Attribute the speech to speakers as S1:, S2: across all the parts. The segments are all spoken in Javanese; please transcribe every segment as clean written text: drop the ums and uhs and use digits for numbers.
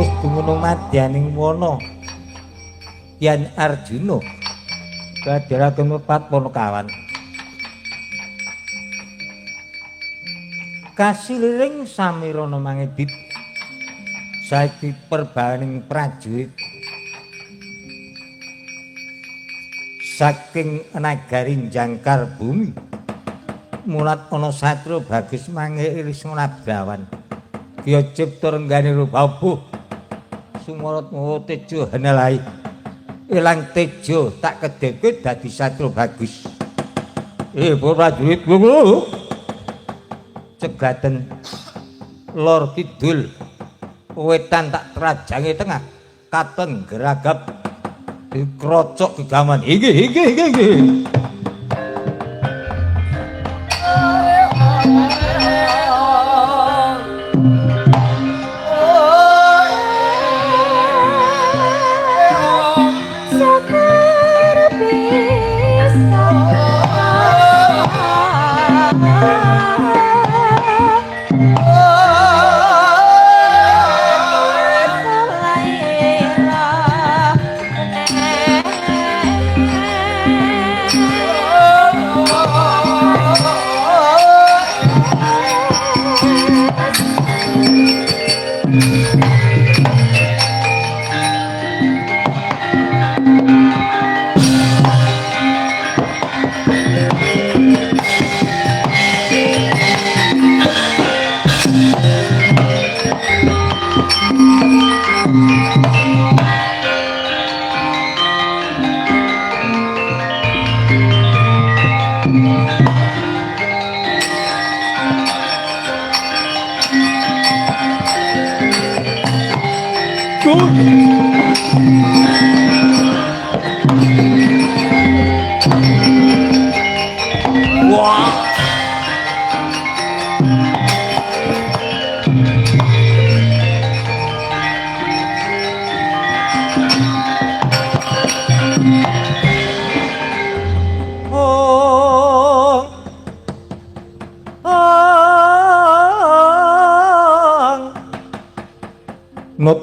S1: Wis dumunung madyaning wana Yen Arjuna kadheraken pepat Panakawan. Kasiliring samirana mangedit saiki perbaning prajurit saking nagari jangkar bumi mulat ana satria bagus mangiris nglabrawan kiya cipta renggane rubabuh sumorot mawa tejo hanelai ilang tejo tak kedheke dadi satria bagus. Para prajurit cegaten lor kidul wetan tak terajange tengah katon geragap dikrocok gegaman iki iki iki iki.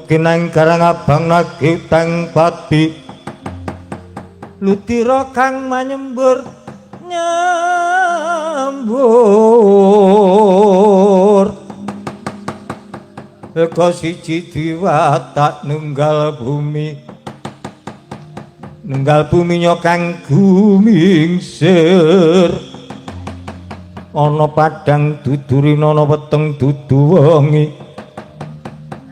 S1: Kinang karang abang nagih tang pati ludira kang manyembur nyembur eka siji diwatak nunggal bumi nunggal bumi kang gumingsir ana padang dudurina ana weteng dudu wengi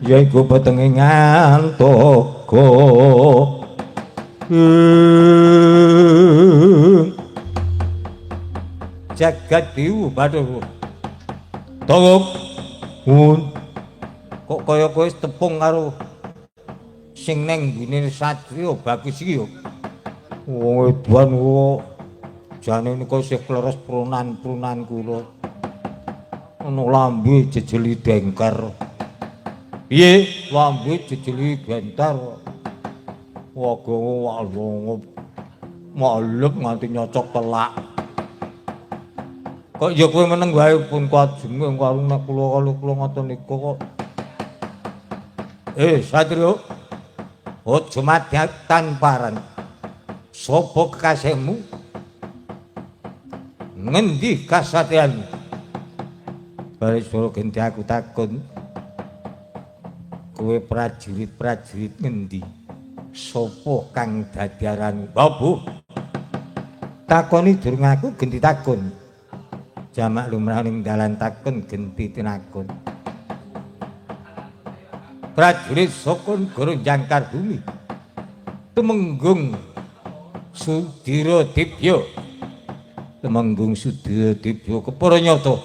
S1: yaiku petenge ngantaka. Jagat dewa Bathara Tawuk un kok kaya kowe tepung karo sing neng nggone satriya bagus iki yo. Wong edan kok jane nika isih kleres prunan-prunan kula. Ana lambe jejeli dengker. Piye lambe jejeli gentar. Waga malep nganti nyocok telak. Kok ya kowe meneng wae pun kajenge karo nek kula kula ngoten niku kok. Satrio. Aja madhep tanparan. Sapa kekasihmu? Ngendi kasatriyanmu? Bariswara genti aku takon. Kowe prajurit-prajurit ngendi? Sapa kang dadi aranmu? Babu. Takoni durung aku genti takon. Jamak lumrah ning dalan takon genti tinakon. Prajurit saka negara jangkar bumi. Tumenggung Sudira Dibya. Tumenggung Sudira Dibya kepara nyata.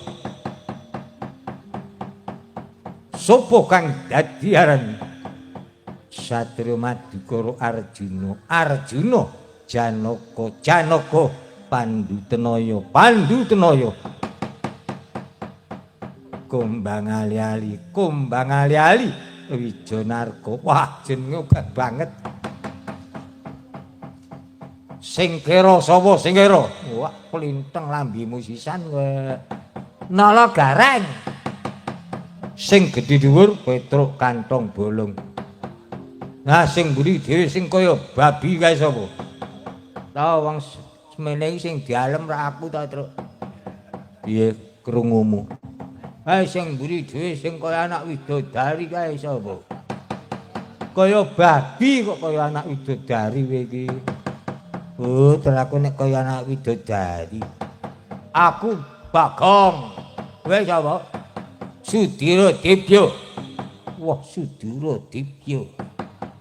S1: Sopo kang dadi aran? Satria Madukara Arjuna, Arjuna Janaka, Janaka Pandu Tenaya, Pandu Tenaya. Kumbang ali-ali, kumbang ali-ali Wijanarko. Wah, jenenge akeh banget. Sing kira sapa sing kira? Wah, plinteng lambimu sisan kowe. Nala Gareng. Sing gedhe dhuwur Petruk Kantong Bolong. Nah sing mburi dhewe sing kaya babi kae sapa? Ta wong semene iki sing dialem ra aku ta, Truk. Piye krungumu? Kae sing mburi dhewe sing kaya anak widodari kae sapa? Kaya babi kok kaya anak widodari kowe iki. Oh, aku nek kaya anak widodari. Aku Bagong. Kowe sapa? Sudira Dibya. Wah, Sudira Dibya.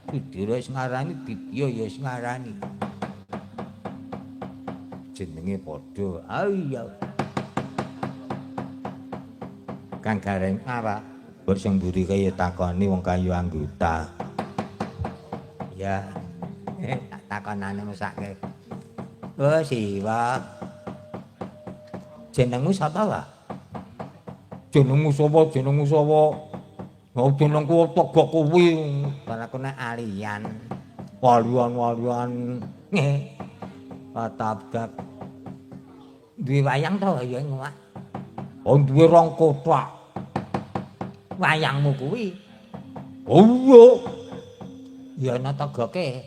S1: Sudira wis ngarani, Dibya ya wis ngarani. Jenenge padha. Ah iya. Kang Gareng apa? Mbok sing mburi kaya takoni wong kayu anggota. Ya. Tak takonane mesake. Oh, Siwa. Jenengmu sapa, Pak? Jenengmu sapa? Jenengmu sapa? Oh, jenengku Togok kuwi. Ora aku nek alian. Walian-walian. Patabak. Duwe wayang to ya, Pak? Oh, duwe rong kothak. Wayangmu kuwi. Oh iya. Ya ana togoke.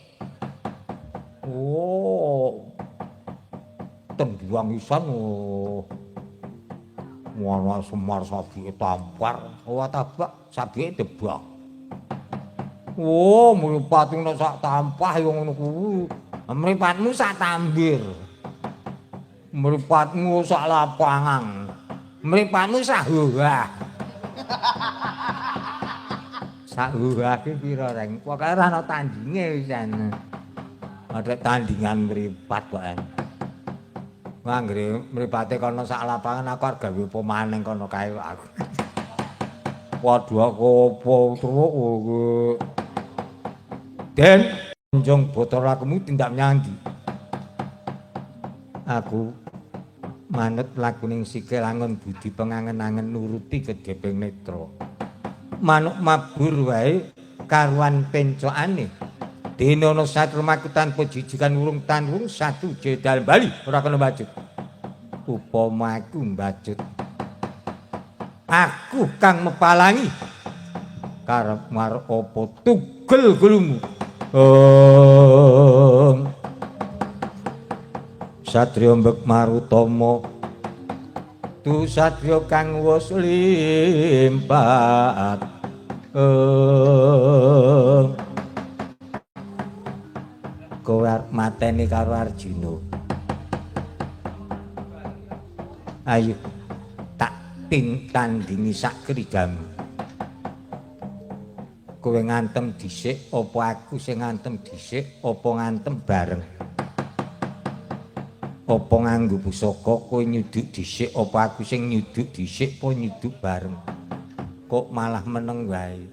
S1: Oh. Tenduang isan. Oh. Wana Semar sabike tampar, ora tabak sabike debak. Oh, mripate nek sak tampah ya ngono kuwi. Mripatmu sak tambir. Mripatmu sak lapangan. Mripatmu sak huwah. Sak huwah ki pira, Reng? Pokoke ora ana tandinge wisan. Ada tandingan mripat kok. Anggere mripate kono sak lapangan aku arep gawe apa maneng kono kae kok aku. Waduh aku apa truk kowe. Den, njong Bathara lakumu tindak menyang ndi? Aku manut lakuning sikil angon budi pengangen-angen nuruti gedheping netra. Manuk mabur wae karuan pencokane. Dene ana satru maku tanpa jijikan urung tanwung satu jedal bali ora kena bacut. Upama aku mbacut. Aku kang mepalangi karep marep apa tugel gulumu. Ong. Satria Mbek Marutama tu satria kang wis limpat. Ong. Kowe arep mateni karo Arjuna. Ayo tak tandingi sak kridamu. Kowe ngantem dhisik apa aku sing ngantem dhisik apa ngantem bareng? Apa nganggo pusaka kowe nyuduk dhisik apa aku sing nyuduk dhisik apa nyuduk bareng? Kok malah meneng wae?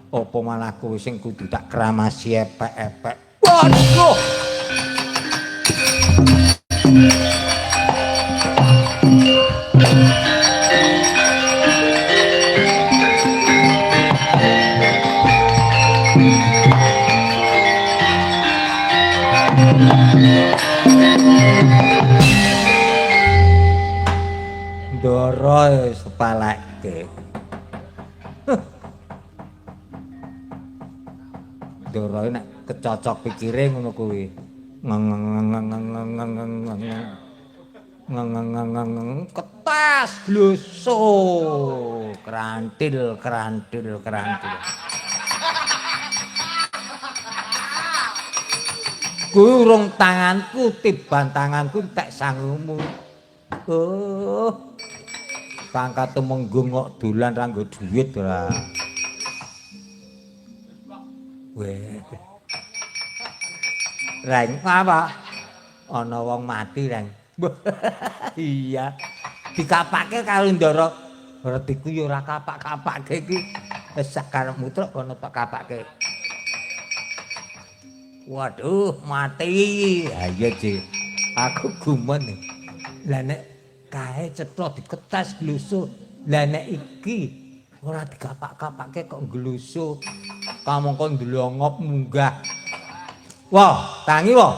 S1: Apa malah kowe sing kudu tak kramasi epek-epek? Waduh. Ndara wis kepalake. Ndara nek kecocok pikire ngono kuwi. Ngeng ketas gloso kerantil kerantil kerantil. Kuwi urung tanganku tiban tanganku entek sangumu. Oh. Pangkat tumenggung kok dolan ra nggo dhuwit ora. Weh. Reng apa? Ana wong mati, Reng. Iya. Dikapake karo Ndara. Retiku ya ora kapak-kapake iki. Wis sak karepmu truk kono tak kapake. Waduh, mati. Ha iya, Ci. Aku gumun. Lah nek kae cetha diketes glusu. Lah nek iki ora dikapak-kapake kok glusu. Kamangka ndlongop munggah. Wah, tangi wah.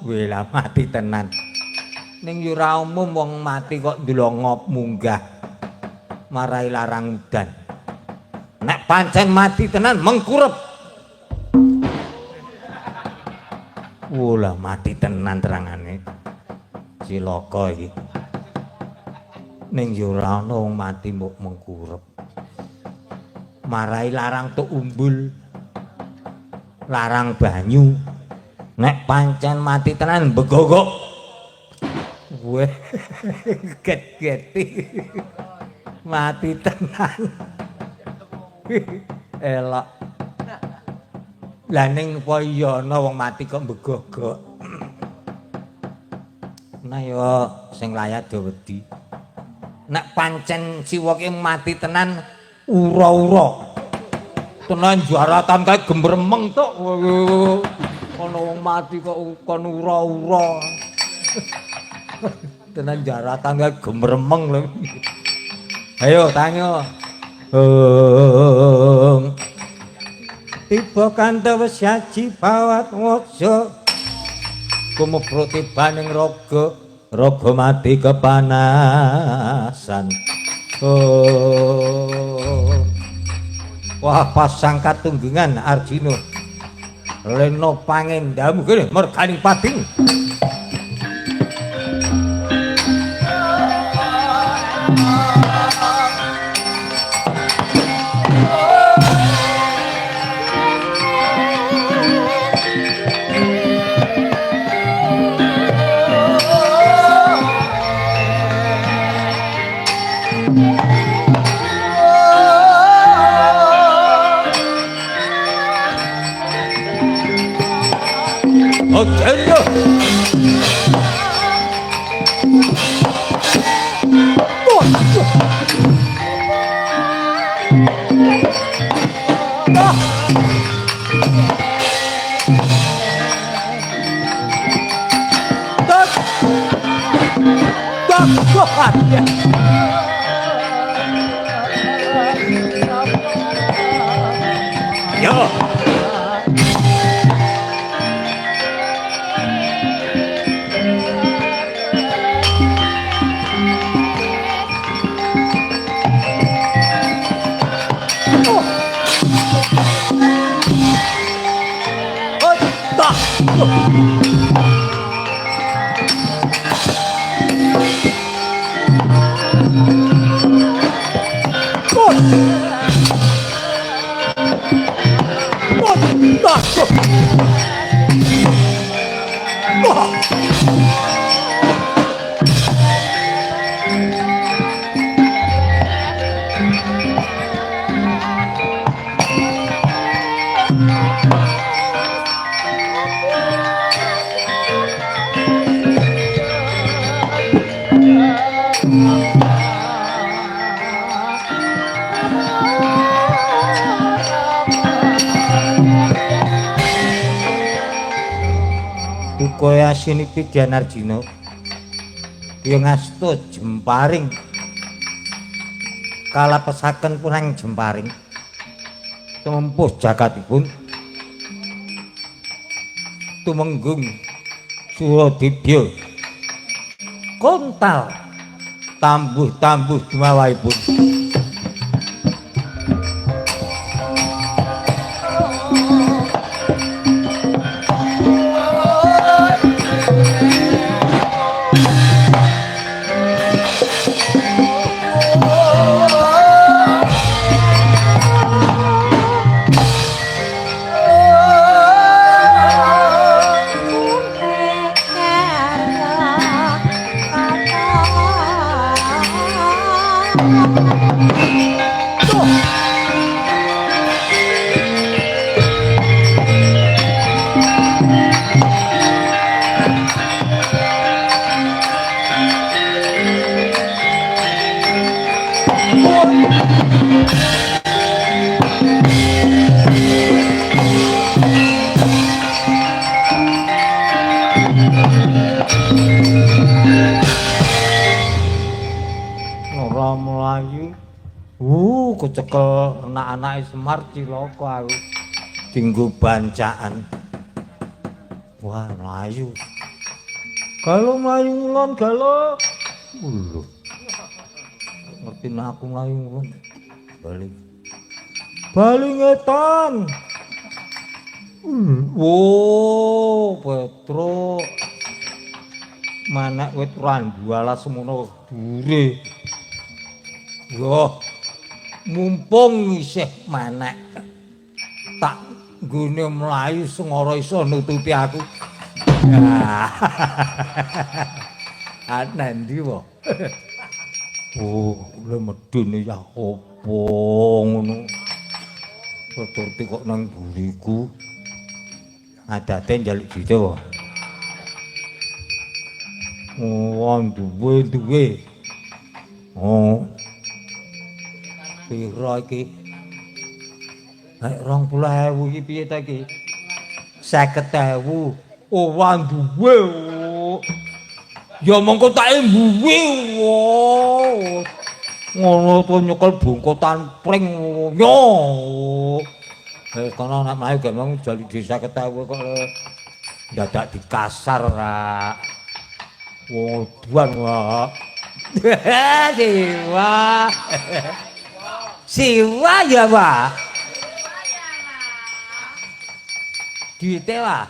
S1: Weh lah mati tenan. Ning yo ora umum wong mati kok ndlongop munggah. Marai larang udan. Nek pancen mati tenan mengkurep. Wah, mati tenan terangane. Cilaka iki. Ning yo ora ana wong mati mbok mengkurep. Marai larang tuk umbul. Larang banyu. Nek pancen mati tenan begogok. Weh, get-geti. Mati tenan. Elok. Lah ning apa iya ana wong mati kok begogok. Nah ya sing layat do wedi. Nek pancen siwa ki mati tenan ura-ura. Tenan jaratan kae gemremeng tok. Ana wong mati kok kon ura-ura. Tenan jaratan kae gemremeng lho. Ayo tanyo. Tiba kantha wis haji bawat moksa. Kumepro tibaning raga, raga mati kepanasan. Oh. Wah, pasang katunggengan Arjuna. Lena pangendamu kene merganing pading. Duka asine Pidyan Arjuna ya ngasta jemparing kalapesaken punang jemparing tumempuh jagatipun tumenggung Suradibya kontal tambuh-tambuh dumawahipun. Kecekel anak-anake Semar cilaka aku. Dinggo bancaan. Wah, mlayu. Galo mlayu ngulon galo. Lho. Ngerti nek aku mlayu bali. Bali ngetan. Wo, Petro. Manak wit randu alas semono dure. Wah. Mumpung isih manak. Tak nggone mlayu sengara iso nutupi aku. Ah, nandi wae. Oh, le medune ya opo ngono. Seturti kok nang buriku. Adate njaluk duwite wae. Oh, duwe. Oh. Piro iki? Nek 20.000 iki piye ta iki? 50.000. Oh, duwe. Ya mongko tak mbuwi. Ngono to nyekel bungkutan pring. Yo. Kono nek mlayu gak mung njaluk 50.000 kok dadak dikasar ora. Wong duan wae. Siwa. Siwa ya, Pak. Duite, Pak.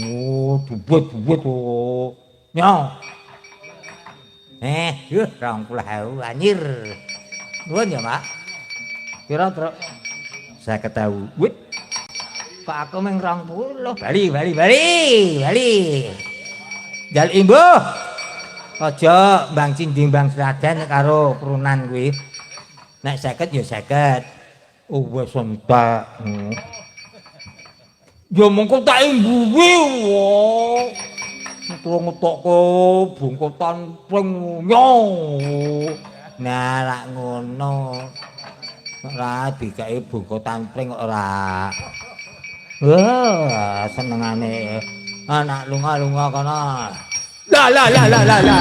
S1: Oh, duit oh. Nyo. Yuh, 20.000 anjir. Nuwun ya, Pak. Pira, Truk? 50.000. Wit. Kok aku mung 20. Bali. Njaluk imbuh. Aja Bang Cinding Bang Sragen karo prunan kuwi. Nek 50 ya 50. Oh, wis entek. Ya mengko tak imbuwi. Terus ngetokke bungkutan pring nyo. Nah, lak ngono. Ora dikeki bungkutan pring kok ora. Wah, senengane anak lunga-lunga kono. La la la la la la.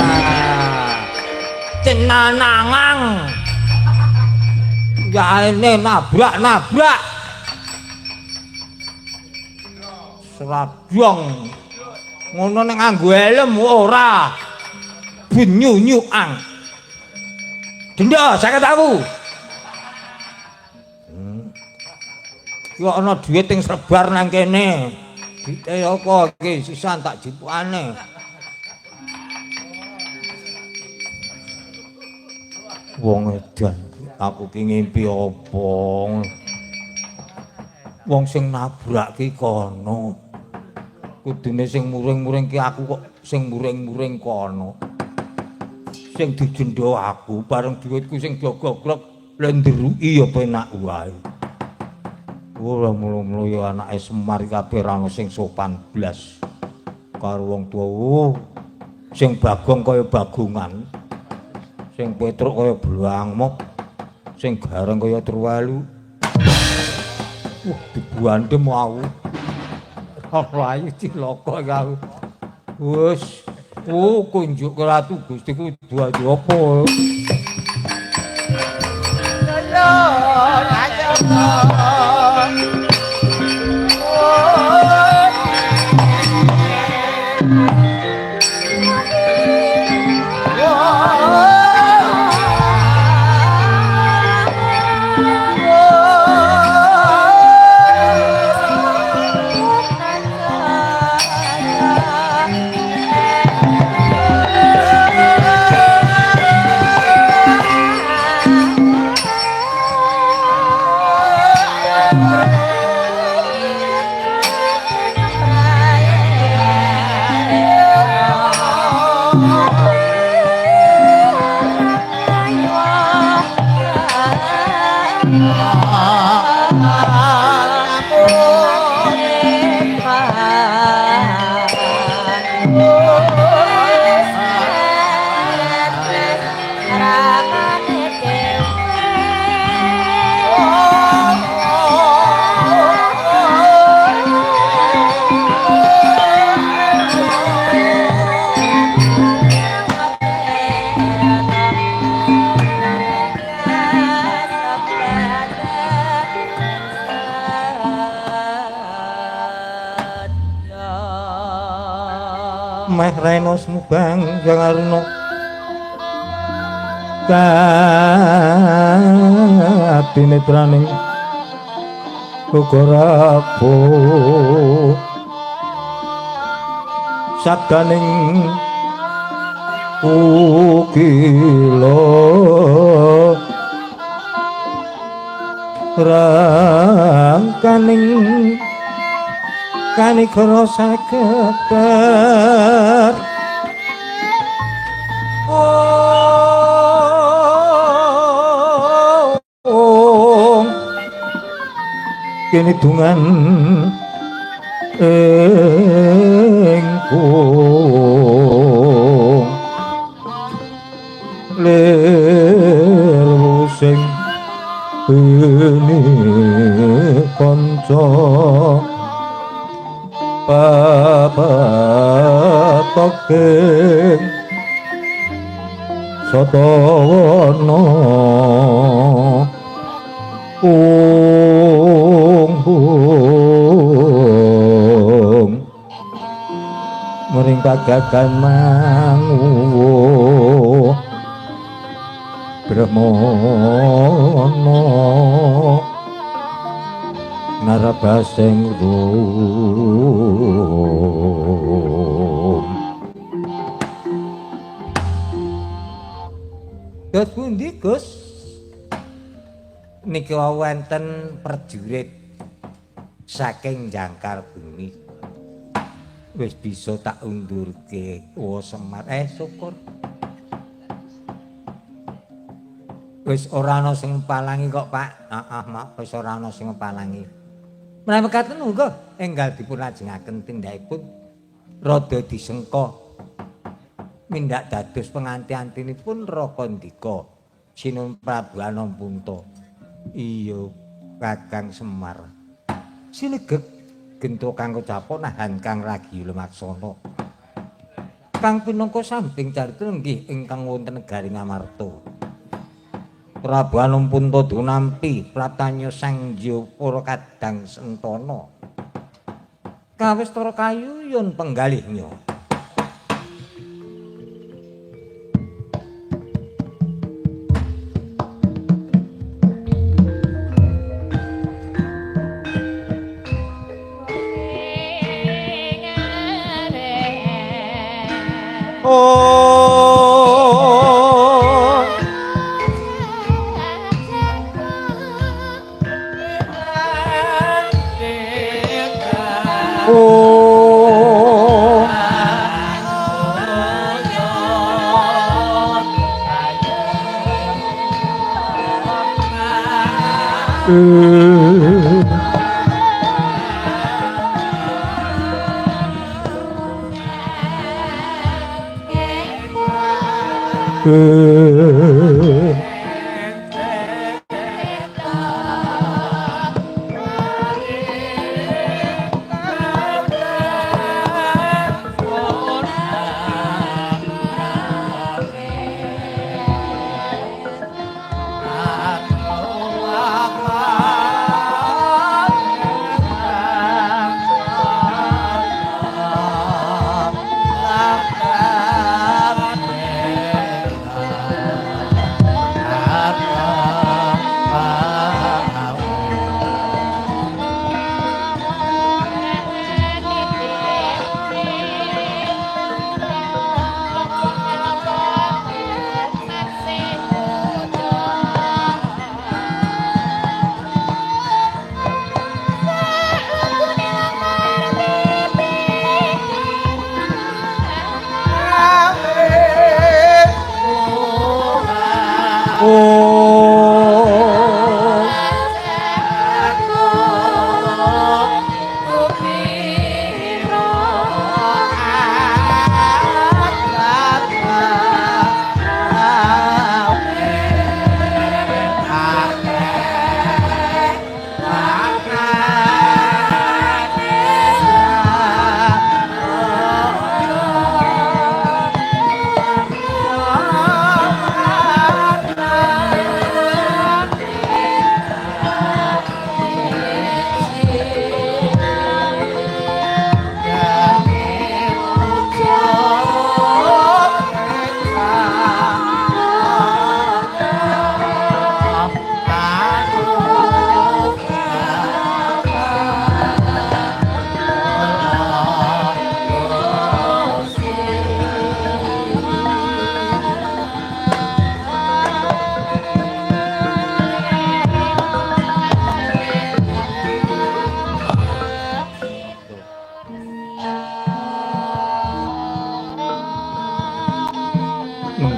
S1: Cenanangang. Ya ini nabrak-nabrak. Seradyong. Ngono nek nganggo helm ora. Bunyunyuang. Denda 50.000. Ki ana dhuwit sing serbar nang kene. Duite apa iki sisan tak jipukane. Wong edan, aku ki ngimpi apa? Wong sing nabrak ki kono. Kudune sing muring-muring ki aku kok sing muring-muring kono. Sing dijendho aku bareng dhuwitku sing dogogrok lha nderuki ya penak wae. Ora mulu-mulu ya anake Semar kabeh ra ono sing sopan blas karo wong tuwa. Sing Bagong kaya bagongan. Sing Petruk kaya belang mop. Sing Gareng kaya truwelu. Wah, dibuandem aku. Ora ayu cilaka aku. Wis, kunjuk ke Ratu Gusti ku kudu apa? Meh reno semubang jangaruna Kadinetraning Gugaraku sabdaning kukila rangkaning kanikara saketer ong kene dungan ingkung lir sing beni kanca papatoking satawana ung muring pagagan manguwu Brahmana narabasing rum. Dos pundi Gus? Niki wau wonten prajurit saking jangkar bumi. Wis bisa tak undurke. Oh Semar, syukur. Wis ora ana sing palangi kok, Pak. Heeh, mak wis ora ana sing palangi. Menawi mekaten monggo enggal dipun lajengaken tindakipun rada disengka. Mindak dados penganti-antinipun Rakandika Sinuwun Prabu Anampunta. Iya, Kakang Semar. Silegeg gento kang kecapa nahan Kang Ragi Lumaksana. Kang pinangka samping carita nggih ingkang wonten negari Ngamarta. Prabu Anampunta dunampi pratanya Sang Jyapura Kadang Sentana. Kawistara kayuyun penggalihnya.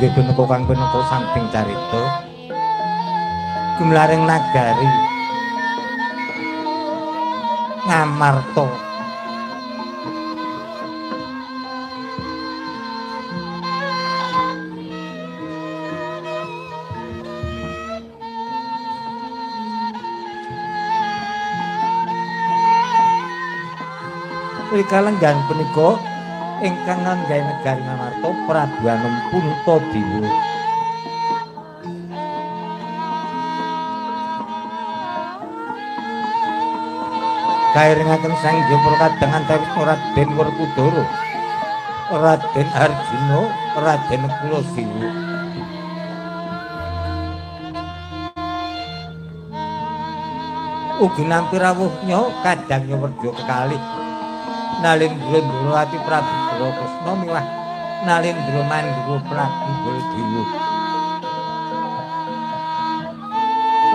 S1: Inggih punika kang punika samping carita gumlaring nagari Ngamarta. Kalenggan punika ingkang nganggahe negari Ngamarta Prabu Anom Puntadewa. Kairingaken Sang Jepara kadang antawis Raden Werkudara, Raden Arjuna, Raden Kuladewa. Ugi nampi rawuhnya kadangnya werdya kekalih Nalindra Ndrawati Prabu Kresna miwah Nalindra Mandura Prabu Baladewa.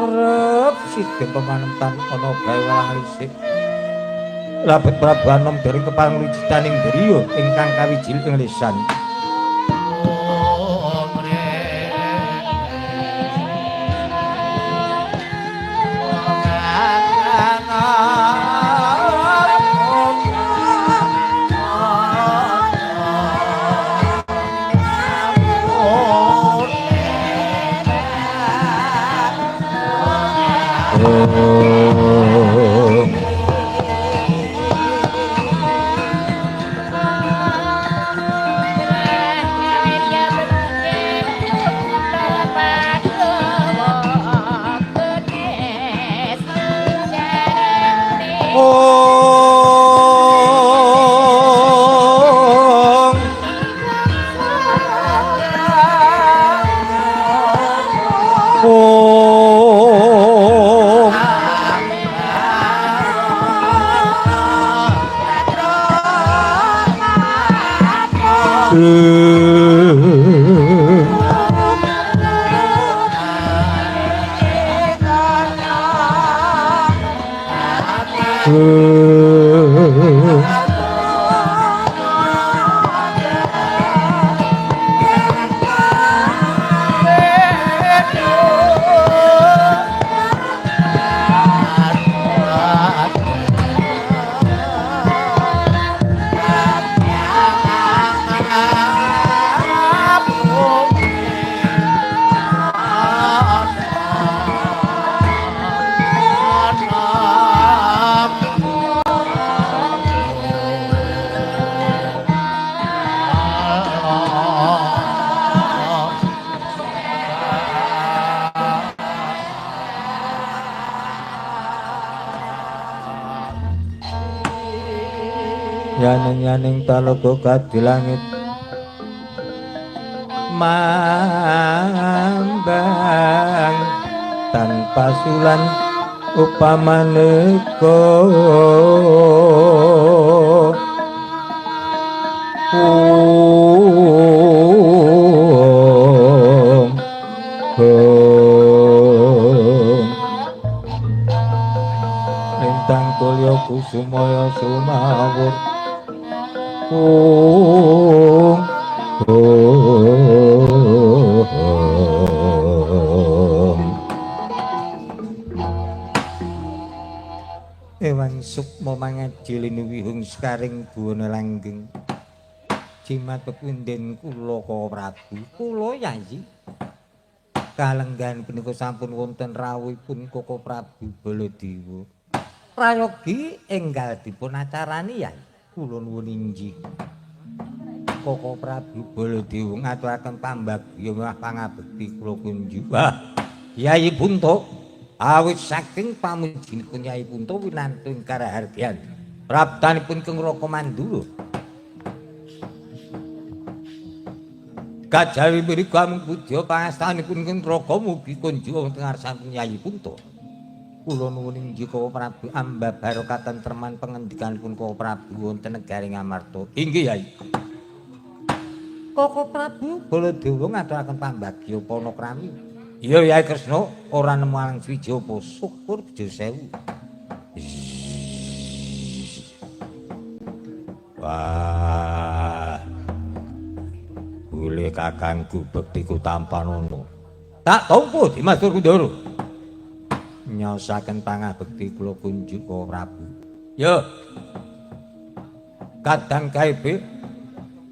S1: Rep sida pemanemtan ana gawe walang lisik. Labet Prabu Anom dereng kepareng wijitaning griya ingkang kawijil ing lesan. Yaning talaga kadi langit mambang tanpa sulan upamaneka om om lintang tulya kusumaya sumawur om om. Ewan sukma mangaji linuwihung sekaring buwana langgeng. Jimat pepunden kula Koko Prabu, kula Yayi. Kalenggahan punika sampun wonten rawuhipun Koko Prabu Baladewa. Prayogi enggal dipun acarani Yayi. Kula nuwun inggih. Koko Prabu Baladewa ngaturaken pambagya miwah pangabekti kula kunjuk. Wah, Yayi Punta, awit saking pamujinipun Yayi Punta winantu ing karahargyan praptanipun Keng Raka Mandura. Kajawi mriku amung pudya pangastanipun Keng Raka mugi kunjuk wonten ngarsanipun Yayi Punta. Kula nuwun inggih Koko Prabu amba barokatan terman pengendikanipun Koko Prabu wonten negari Ngamarta. Inggih Yai. Koko Prabu Baladewa ngaturaken pambagya panakrami. Iya Yai Kresna ora nemu alang suwiji apa syukur bejo sewu. Wah. Bilih kakangku bektiku tampanana. Tak tampa Dimas Werkudara. Nyaosaken pangabekti kula kunjuk Koko Prabu. Ya. Kadang Kaibe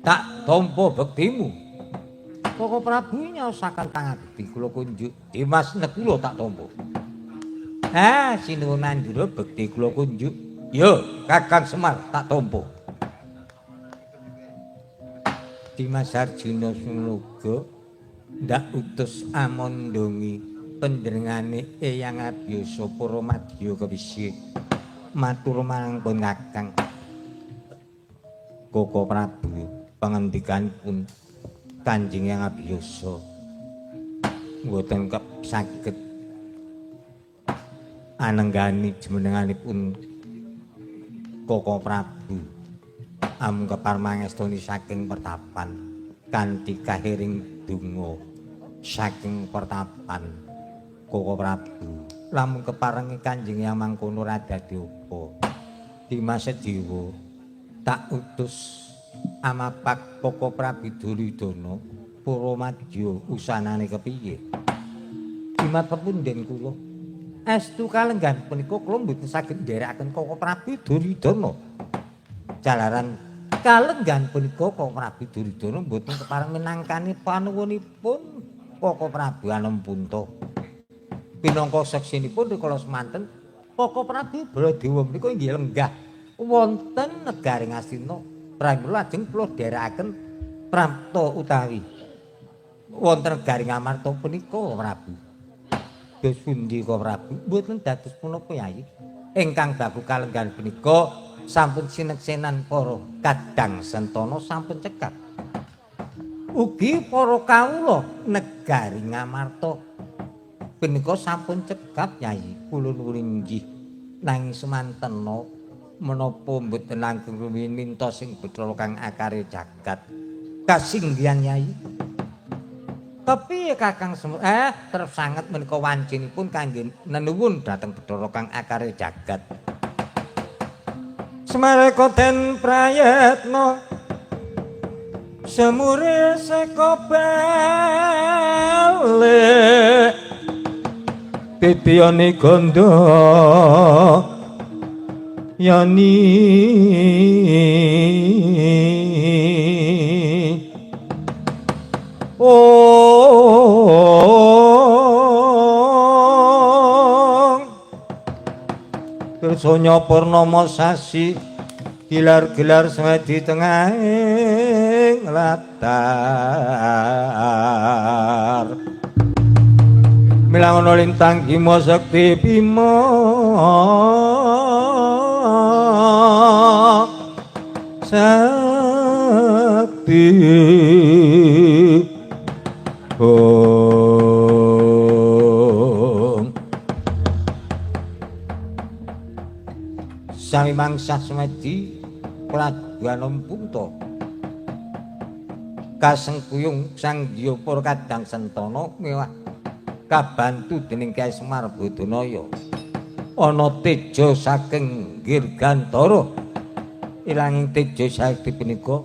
S1: tak tampa bektimu. Koko Prabu nyaosaken pangabekti kula kunjuk Dimas Nekula tak tampa. Ah, sinuwun Mandura bekti kula kunjuk. Ya, Kakang Semar tak tampa. Dimas Arjuna Sumloga ndak utus amondongi panjenengane Eyang Abiyasa para madya kepisih matur marang pun Kakang. Koko Prabu pangendikanipun Kanjeng Eyang Abiyasa mboten saged anenggani jumenenganipun Koko Prabu amung kepar mangestoni saking pertapan kanthi kahiring donga saking pertapan Koko Prabu lamun keparengi Kanjeng Eyang mangkono ora dadi apa. Dimas Dewa tak utus amapak Koko Prabu Duryudana para madya usanane kepiye. Dimas pepunden kula estu kalenggan punika kula mboten saged nderekaken Koko Prabu Duryudana. Jalaran kalenggan punika Koko Prabu Duryudana mboten kepareng minangkani panuwunipun Koko Prabu Anempunta. Pinangka seksinipun rikala semanten Koko Prabu Baladewa menika inggih lenggah wonten negari Ngastina. Pramila lajeng kula dherekaken prapta utawi wonten negari Ngamarta punika Prabu. Dos pundi Koko Prabu mboten dados punapa Yayi. Ingkang baku kalenggan punika sampun sineksenan para kadang sentana sampun cekap. Ugi para kawula negari Ngamarta punika sampun cekap Yayi. Kula nuwun inggih nanging semantena menapa mboten langkung rumiyin minta sing Bathara kang akare jagat. Kasinggihan Yayi. Kepiye Kakang Semar? Terep sanget menika wancinipun kangge nenuwun dhateng Bathara kang akare jagat. Semareka den prayetna semure seka balik titiyane gandha yani ong Kersonya purnama sasi gilar-gilar semedi tengahing latar milangono lintang Bima Sakti Bima Sakti Om. Sami mangsah semedi Prabu Anempunta kasengkuyung Sang Hyang Para Kadang Sentana mewah kabantu dening Kyai Semar Badanaya. Ana teja saking Girgantara ilanging teja sakti punika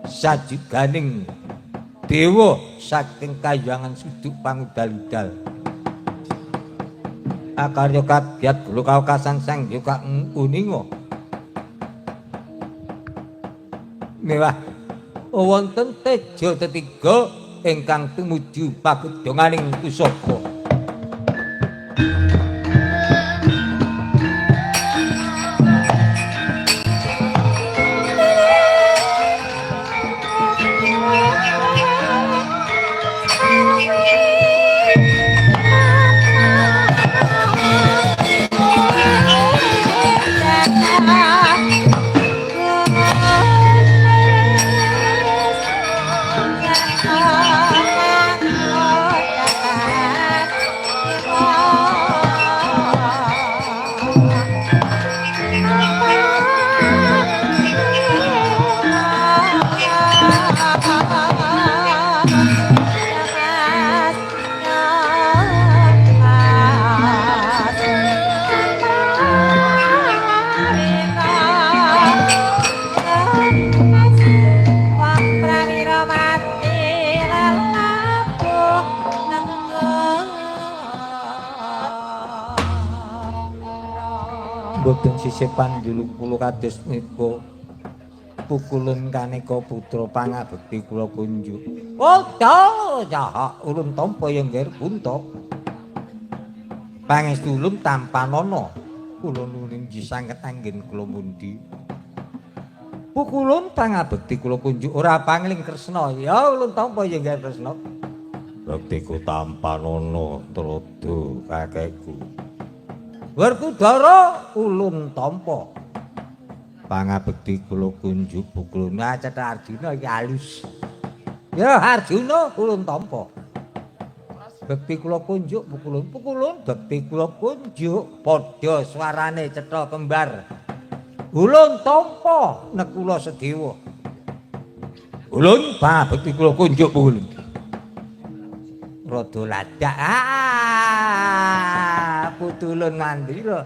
S1: sajiganing dewa saking kayangan suduk pangudal-udal. Akarya kabyat gula kawekasan Sang Hyang kang uninga. Mewah wonten teja tetiga ingkang tumuju pagedhonganing pusaka.
S2: Ah.
S1: Mboten sisih pandulu kula kados menika pukulun kaneka putra pangabekti kula kunjuk. Oh, dah, ulun tampa ya nggih Punta. Pangestu ulun tampanana. Kula nuwun inggih sanget anggen kula mundi. Pukulun pangabekti kula kunjuk ora pangling Kresna. Ya ulun tampa ya nggih Kresna. Bektiku tampanana trada kakekku. Werkudara ulun tampa. Pangabekti kula kunjuk pukulun cetha Arjuna iki alus. Ya Arjuna ulun tampa. Bekti kula kunjuk pukulun pukulun bekti kula kunjuk padha swarane cetha kembar. Ulun tampa nekula sedewa. Ulun pangabekti kula kunjuk pukulun. Rada ladak. Ah, putulun ngandira.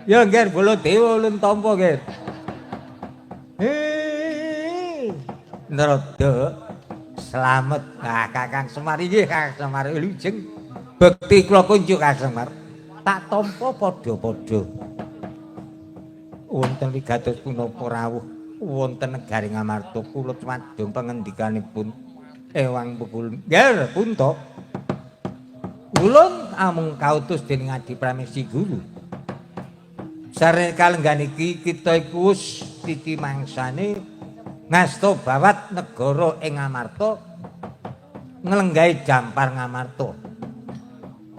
S1: Ya nggih Baladewa ulun tampa nggih. Narada slamet. Ah, Kakang Semar inggih Kakang Semar wilujeng. Bekti kula kunjuk Kakang Semar. Tak tampa padha-padha. Wonten wigatos punapa rawuh wonten negari Ngamarta kula cumadung pangendikanipun Ewang Pukulun. Nggih, Punta. Ulun amung kautus dening Adi Pramesti Guru. Sareng kalenggan iki kita iku wis titi mangsane ngasta bawat negara ing Ngamarta nglenggahi Jampar Ngamarta.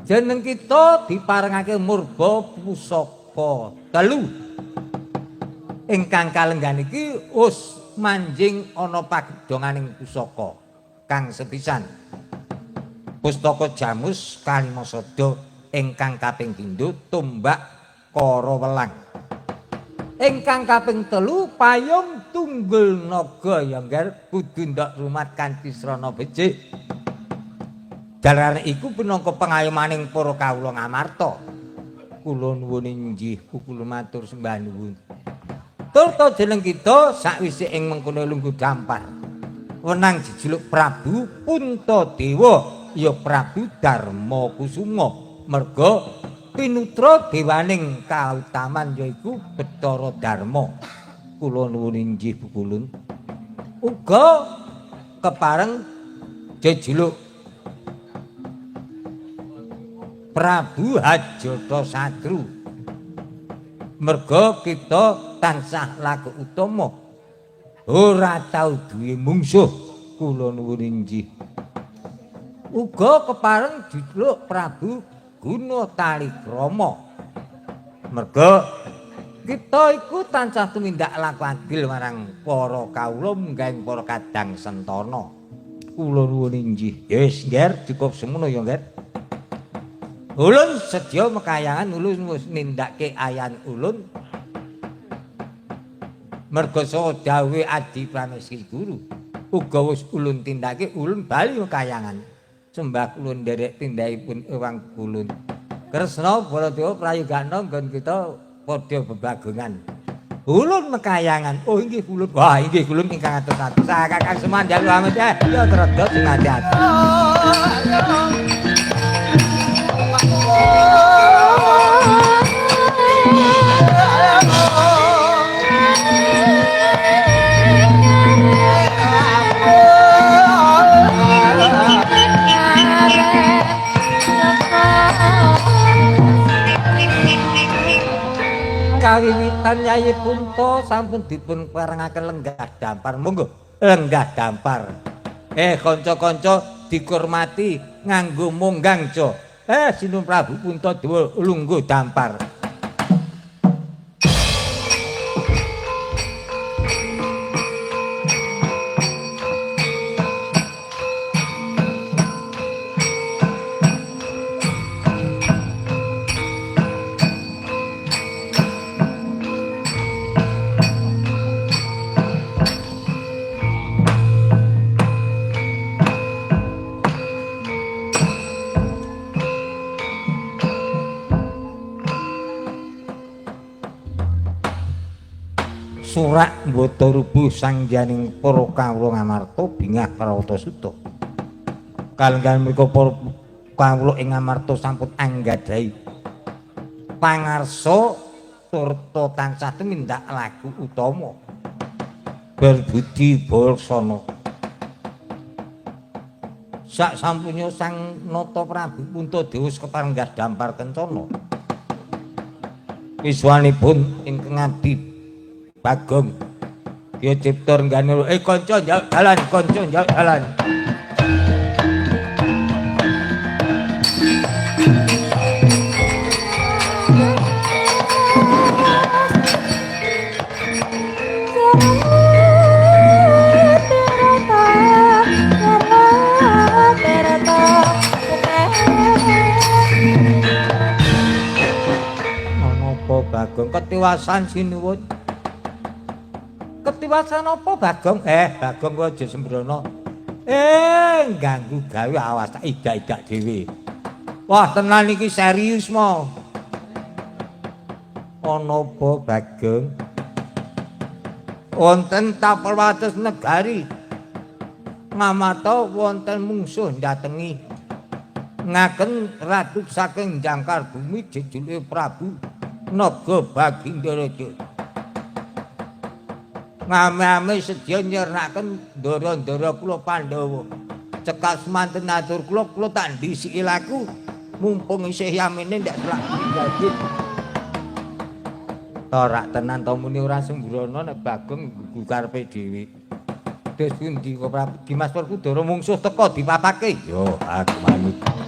S1: Jeneng kita diparengake murba pusaka telu. Ingkang kalenggan iki wis manjing ana pagedhonganing pusaka kang sepisan. Pustaka Jamus Kalimasada ingkang kaping pindho tombak Kara Welang. Ingkang kaping telu payung tunggul naga ya ngger kudu ndok rumat kanthi srana becik. Dalan iku pinangka pengayomaning para kawula Ngamarta. Kula nuwun inggih kula matur sembah nuwun. Turta jeneng kita sakwise ing mengkono lungguh dampar. Wenang jejuluk Prabu Puntadewa ya Prabu Darma Kusuma merga pinutra dewaning kautaman yaiku Bathara Darma. Kula nuwun inggih pukulun. Uga kepareng jejuluk Prabu Hajatasatru merga kita tansah laku utama ora tau duwe mungsuh. Kula nuwun inggih. Uga kepareng jejuluk Prabu Guna Talikrama merga kita iku tansah tumindak laku adil marang para kawula munggahing para kadang sentana. Kula nuwun inggih. Ya wis ngger cukup semono ya ngger. Ulun sedya mekayangan ulun wis nindakake ayan ulun merga saha dawuhe Adi Pramesti Guru uga wis ulun tindakake ulun bali mekayangan. Sembah kula nderek tindakipun Ewang Kulun. Kresna Baladewa prayogana nggon kita padha bebagongan. Ulun mekayangan. Oh inggih kulun. Wah inggih kulun ingkang atus-atus. Kakang Semar njaluk amit ya rada sing ati-ati. Kawiwitan Yayi Punta sampun dipun parengaken lenggah dampar. Monggo lenggah dampar. Kanca-kanca dikurmati nganggo monggang ca. Sinun Prabu Puntadewa lungguh dampar. Surak mbata rubuh sangjaning para kawula Ngamarta bingah Prawatasuta. Kalenggan mriku para kawula ing Ngamarta sampun anggadhahi pangarsa Turta tansah tumindak laku utama. Berbudi balasana. Sak sampunya Sang Nata Prabu Puntadewa keparenggah dampar kencana. Wiswanipun ingkang abdi Bagong Ki Cipta Renggane kanca njaluk dalan, kanca njaluk dalan. Bagong ketiwasan sinuwun. Ketiwasan apa Bagong? Bagong kowe aja sembrono. Ganggu gawe awas tak idak-idak dhewe. Wah, tenan iki serius mo. Ana apa Bagong? Wonten tapel wates negari. Ngamata wonten mungsuh ndatengi. Ngaken ratu saking jangkar bumi jejule Prabu Naga Bagindaraja. Ngame-ame sedya nyernaken ndara-ndara kula Pandhawa. Cekak semanten atur kula, kula tak ndhisiki laku mumpung isih yamene ndak selak dadi. Ora tenan to muni ora sembrono nek Bagong nggugu karepe dhewe. Terus pundi kok Prabu Dimas Werkudara mungsuh teka dipapake? Yo aku manut.